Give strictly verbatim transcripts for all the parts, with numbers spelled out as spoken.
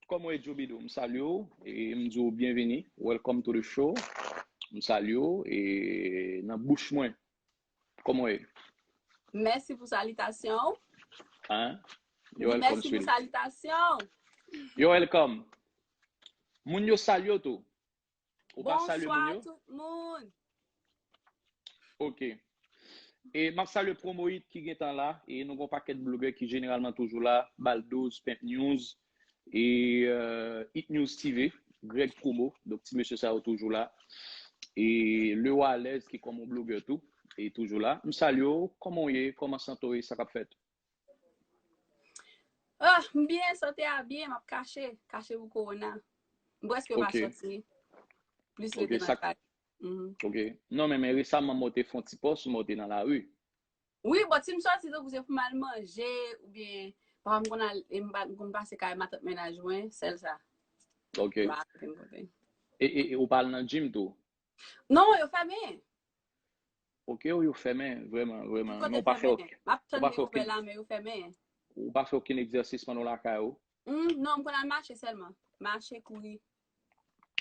Kòman w ye, Joe Bidou? M salye w e m di w byenvini. Welcome to the show. M salye w e nan bouch mwen. Kòman w ye? Mèsi pou salitasyon w. Hein? You're welcome, sweetie. Mèsi pou salitasyon w. You're welcome. Moun yo salye w tou. Ou pa salye moun yo? Bonswa tout moun. Ok. E m ap salye Promo It ki gentan la. E nou gen yon pakèt blogè ki jeneralman toujou la. Baldouz, Pimp News, e euh, It News T V, Greg Promo. Donk, ti mesye sa yo toujou la. E Leroy Alez ki kòm yon blogè tou, e toujou la. M salye w, kòman w ye, kòman sante w ye, sa k ap fèt? Ah, m byen, sante a byen, m ap kache, kache pou kowona. M prèske pa soti. Plis rete nan kay. Ok. Non, men, men resaman, mwen te fè yon ti pòs, mwen te nan lari. Wi, bon, si m soti, tankou se pou m al manje, oubyen, pafwa m konn al, e m pa- m konn pase kay matant mennaj mwen, sèl sa. Ok. M pa al okenn kote. E, e, e ou pa al nan gym tou? Non, yo fèmen. Ok, yo fèmen, vrèman, vrèman. Men ou pa fè okenn, m ap tann li ouvè la, men yo fèmen. Ou pa fè okenn egzèsis pandan w lakay ou? Mm, non, m konn al mache sèlman. Mache, kouri.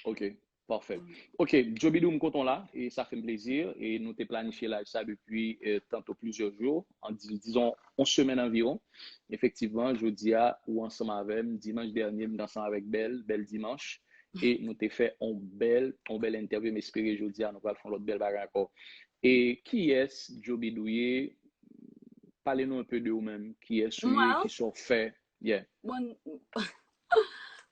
Ok, pafè. Ok, Joe Bidou, m kontan w la, e sa fè m plezi, e nou te planifye live sa depi euh, tanto plizyè jou, an di- dizon, yon semèn anviwon. Efektivman, jodi a, ou ansanm avè m, dimanch dènye, m te ansanm avèk Bèl, Bèl Dimanch, e nou te fè yon bèl, yon bèl entèvyou, m espere jodi a, nou pral fè yon lòt bèl bagay ankò. E kiyès Joe Bidou ye? Pale nou un peu de ou menm, kiyès ou ye, kisa w fè? Yeah. Bon,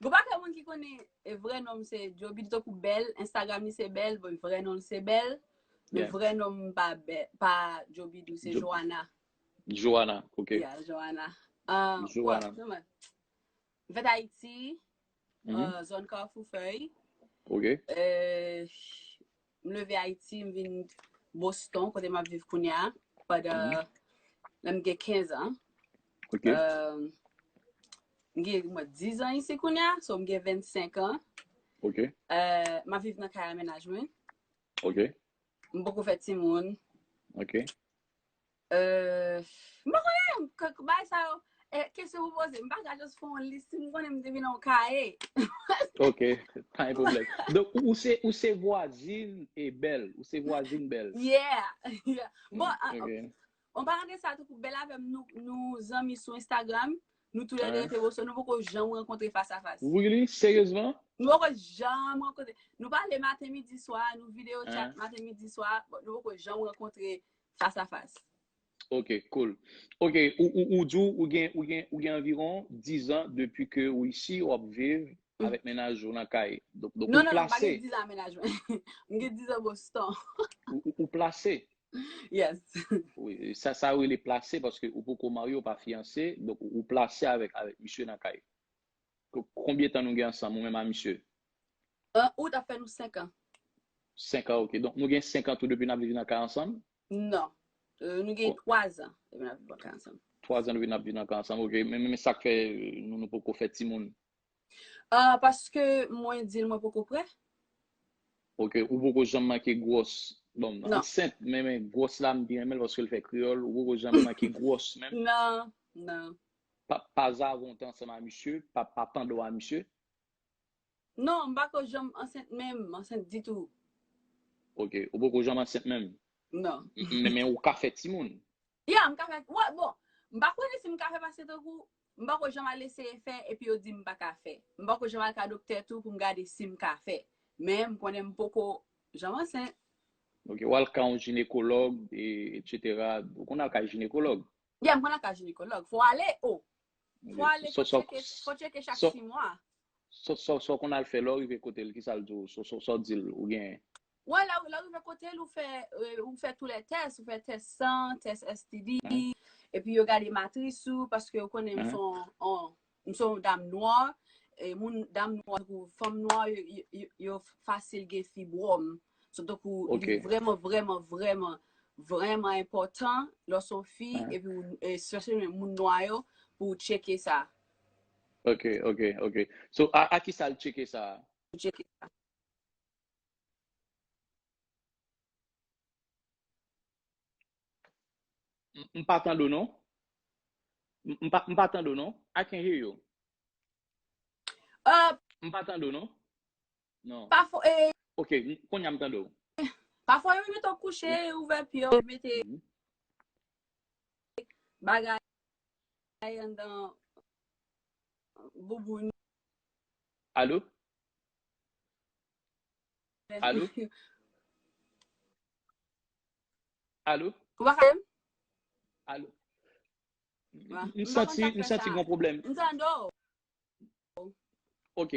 gon pakèt moun ki konnen e vrè non m se Joe Bidou, tankou Bèl, Instagram li se Bèl, bon, vrè non l se Bèl, men vrè non m pa Bèl, pa Joe Bidou, se Joana. Joana, ok. Yeah, Joana. Um, Joana. Bon, m fèt Ayiti, euh, zòn Kafou Fèy. Ok. Euh, m leve Ayiti, m vin Boston, kote m ap viv kounye a, pandan lè m gen kenz an. Ok. Euh, m gen mwen diz an isi kounye a, so m gen vennsenk an. Ok. Euh, m ap viv nan kay a mennaj mwen. Ok. M poko fè timoun. Ok. Euh, m pa konnen, k- k- bagay sa yo, eh, kesyon ou poze, m pa ka just fè yon lis, si m konnen m te vin nan yon kaye. Ok, pa gen pwoblèm. Donk, ou, ou se, ou se vwazin e Bèl, ou se vwazin Bèl. Yeah, yeah. Bon, Mm, ah, ok. An parantèz sa, tankou Bèl avè m, nou, nou zanmi sou Instagram, nou toulède rete Boston, nou poko janm rankontre fas a fas. Really? Seryezman? Nou poko janm rankontre. Nou pale maten, midi, swa, nou video chat maten, midi, swa, but nou poko janm rankontre fas a fas. Ok, cool. Ok, ou, ou, ou di w, ou gen, ou gen, ou gen anviwon diz an depi ke ou isi, w ap viv avèk mennaj ou nan kay. Donk, donk Non, ou non, non, m pa plase. Gen diz an mennaj mwen. M gen diz an Boston. Ou, ou, ou plase. Yes. Wi, sa, sa rele plase paske ou poko marye, ou pa fiyanse, donk ou, ou plase avèk, avèk misye nan kay. Ko- Konbyen tan nou gen ansanm, ou menm a misye? An out ap fè nou senk an. Senk an, ok. Donk nou gen senk an tou depi n ap viv nan kay ansanm? Non. Euh, nou gen Oh. twa zan depi n ap viv nan kay ansanm. Twa zan depi n ap viv nan kay ansanm, ok. Men, men, men sa k fè euh, nou, nou poko fè timoun? Ah, paske mwen di l mwen poko prè. Ok, ou poko janm manke gwòs. Bon, Non. Ansent, men, men gwòs la, m byen renmen l paske l fè kreyòl. Ou poko janm manke gwòs menm? Non, non. Pa, pa zavan w te ansanm a misye, pa, pa pandan w a misye? Non, m pa ko janm ansent menm, ansent ditou. Ok, ou poko janm ansent menm? Non. M- Men, men ou ka fè timoun? Ya, m ka fè, wè, bon, m pa konnen si m ka fè paske tankou, m pa ko janm al eseye fè, epi yo di m pa ka fè. M pa ko janm al ka doktè tou pou m gade si m ka fè. Men m konnen m poko janm ansent. Ok, w al ka yon jinekològ, e, etsetera. Ou konn al ka jinekològ? Ya, m konn al ka jinekològ. Fò ale, o. Fò ale, So, fò so, tcheke, fò tcheke chak so, sis mwa. so, so, so konn al fè lè w rive kote l, kisa l di w? So, so, so di l, ou gen. Wè, lè, lè w rive kote l, ou fè, euh, ou fè tou lè tès, ou fè tès san, tès S T D, epi yo gade matris ou, paske yo konnen m se yon, yon, m se yon dam nwa, e moun, dam nwa, tankou fanm nwa, yo, yo, yo, yo fasil gen fibwòm. So, tankou, li vrèman, vrèman, vrèman, vrèman enpòtan lè w se yon fi, epi, especially moun nwa yo, pou w tcheke sa. Ok, ok, ok. So, a, a kisa l tcheke sa? Pou tcheke sa. M m pa tande w, non? M m pa, m pa tande w, non? I can hear you. Ò, M pa tande w, non? Non. Pafwa, e, Ok, m- kounye a m tande w. Pafwa, yo mete w kouche, ouvè pye, yo mete Mhm. bagay anndan bouboun. Alo? Alo? Alo? Ou pa ka Alo? Wa. M santi m santi gon pwoblèm. M tande w. Ok.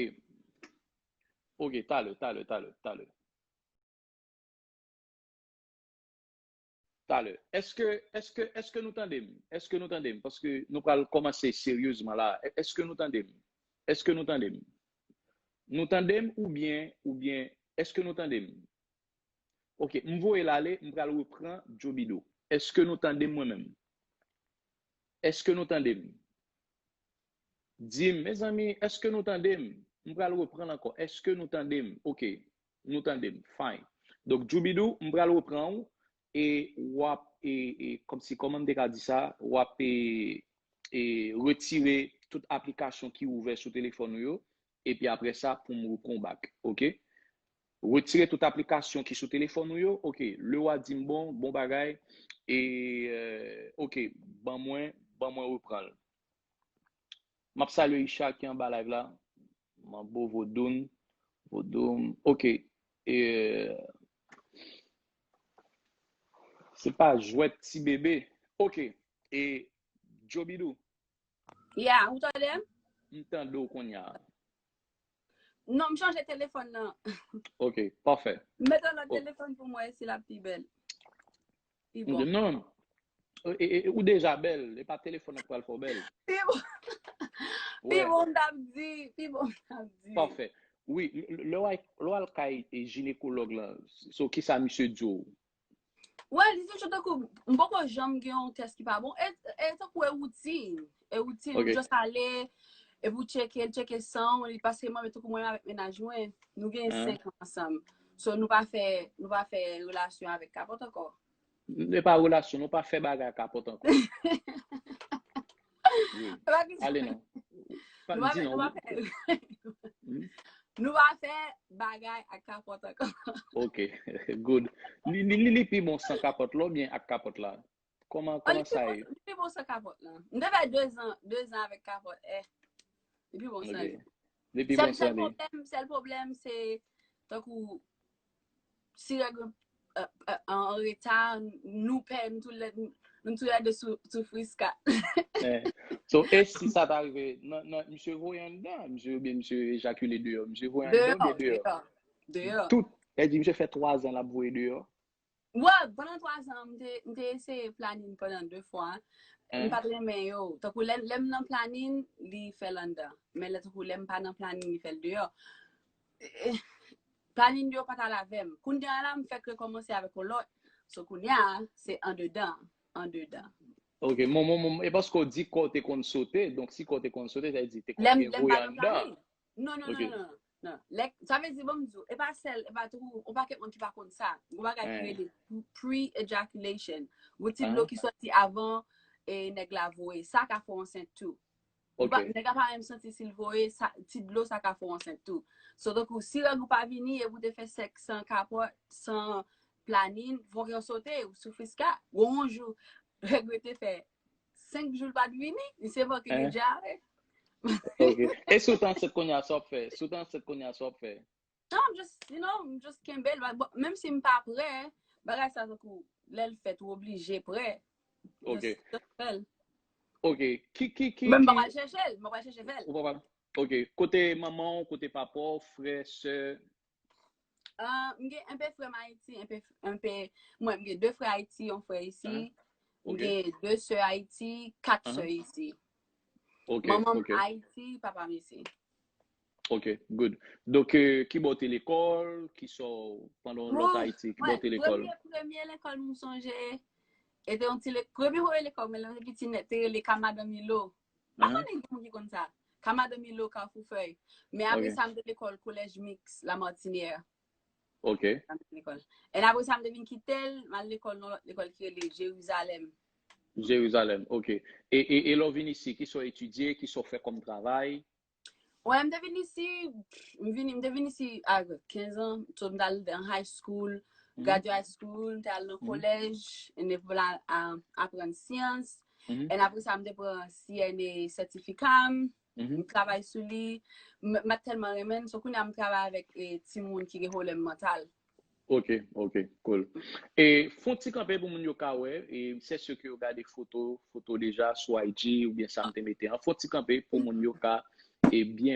Ok, talè, talè, talè, talè. Talè. Èske, èske, èske nou tande m? Èske nou tande m? Paske nou pral kòmanse seryezman la. È- Èske nou tande m? Èske nou tande m? Nou tande m oubyen, oubyen, èske nou tande m? Ok, m voye l ale, m pral repran Jobido. Èske nou tande m mwen menm? Èske nou tande m? Di m, mezanmi, èske nou tande m? M pral reprann ankò. Èske nou tande m? Ok, nou tande m. Fine. Donk, Jobido, m pral repran w e w ap, e, e, kòmsi, kòman m te ka di sa? W ap, e, e, retire tout aplikasyon ki ouvè sou telefòn ou yo, epi apre sa, pou m repran w back. Ok? Retire tout aplikasyon ki sou telefòn ou yo. Ok, Lewa di m bon, bon bagay. E, euh, ok, ban mwen, ban mwen repran l. M ap salye Isha ki anba live la. Manbo Vodoun, Vodoun. Ok. E, se pa jwèt ti bebe. Ok. E Jobido, Ya, ou tande m? M tande w kounye a. Non, m chanje telefòn nan. Ok, pafè. M mete yon lòt telefòn pou mwen, si l ap pi bèl. Pi bon. Non. E, e, e, ou deja bèl, e pa telefòn nan k pral fè w bèl. Pi bon. Pi bon, m t ap di. Pi bon, m t ap di. Pafè. Wi, lè w al kay jinekològ lan, so kisa misye di w? Well, li toujou tankou, m poko janm gen yon tès ki pa bon. E, e tankou e woutin. E woutin, ou just ale, epi ou tcheke, l tcheke san w, li pase mwen, tankou mwen avèk mennaj mwen, nou gen senk an ansanm. So, nou pa fè, nou pa fè relasyon avèk kapòt ankò. E pa relasyon, nou pa fè bagay ak kapòt ankò. Wi. Ale non. Pa di non. Nou pa fè bagay ak kapòt ankò. Ok, good. Li, li, li, li pi bon san kapòt la oubyen ak kapòt la? Kòman, kòman sa ye? Li pi bon san kapòt la. M te fè de zan, de zan avèk kapòt. Eh. Li pi bon san li. Li pi bon san li. Sèl pwoblèm, sèl pwoblèm se tankou si règ an reta, nou pè, nou tou lè, nou tou lè de sou, sou friska. So, e si sa ta rive, nan, nan, misye voye anndan, misye oubyen misye ejakile deyò, misye voye anndan oubyen deyò? Deyò. Tout, e di misye fè twa zan l ap voye deyò. Well, pandan twa zan, m te, m te eseye planin pandan de fwa. M pa t renmen yo. Tankou lè, lè m nan planin, li fè l anndan. Men lè tankou lè m pa nan planin, li fè l deyò. Planin yo pa t al avè m. Kounye a la, m fèk rekòmanse avèk yon lòt. So kounye a, se andedan, andedan. Ok, mon, mon, mon, e paske w di kò w te konn sote, donk si kò w te konn sote, sa vle di te konn gen voye anndan. Non, non, non, non, non. Lè, sa vle di, bon, m di w, e pa sèl, e pa tou, yon pakèt moun ki pa konn sa. Yon bagay ki rele pre-ejaculation. Yon ti dlo ki sòti avan e nèg la voye. Sa ka fè w ansent tou. Nèg la pa menm santi si l voye, ti dlo sa ka fè w ansent tou. So, tankou, si règ ou pa vini, epi w te fè sèks san kapòt, san planin, fòk yo sote, ou sou friska, gon yon jou, règ ou te fè senk jou l pa t vini, li se manke li dja ale. Ok. E si w t ansent kounye a, sa w ap fè? Si w t ansent kounye a, sa w ap fè? Non, m just, you know, m just kenbe l. Menm si m pa prè, bagay sa tankou, lè l fèt, ou oblije prè. Ok. Just fè l. Ok. Ki, ki, ki, Men m pa pral chèche l, m pa pral chèche fè l. Ok. Kote manman w, kote papa w, frè, sè? Uh, m gen enpe frè m Ayiti, enpe, enpe, mwen, m gen de frè Ayiti, yon frè isi. M gen de sè Ayiti, kat sè isi. Manman m Ayiti, papa m isi. Ok, good. Donk, euh, ki bò w te lekòl? Ki sa w, pandan w lòt Ayiti, ki bò w te lekòl? Premye, premye lekòl m sonje, e te yon ti lekòl, premye, premye lekòl mwen, lè m te piti nèt, te rele Ka Madan Milo. M pa konnen ki moun ki konn sa. Ka Madan Milo, Kafou Fèy. Men apre sa, m te lekòl Collège Mixte La Martinière. Ok. And apre sa, m te vin kite l, m al lekòl nan lòt lekòl ki rele Jerizalèm. Jerizalèm, ok. E, e, e lè w vin isi, ki sa w etidye, ki sa w fè kòm travay? Wè, m te vin isi, m vini, m te vin isi a kenz an, so m t al nan high school, gradye high school, m te al nan kolèj, and epi la a- aprann syans, and apre sa m te pran C N A sètifika m, m travay sou li, m m tèlman renmen l, so kounye a m travay avèk eh, timoun ki gen pwoblèm mantal. Ok, ok, cool. E fon ti kanpe pou moun yo ka wè, e se si ke yo gade foto, foto deja sou I G oubyen sa m te mete an. Fon ti kanpe pou moun yo ka e byen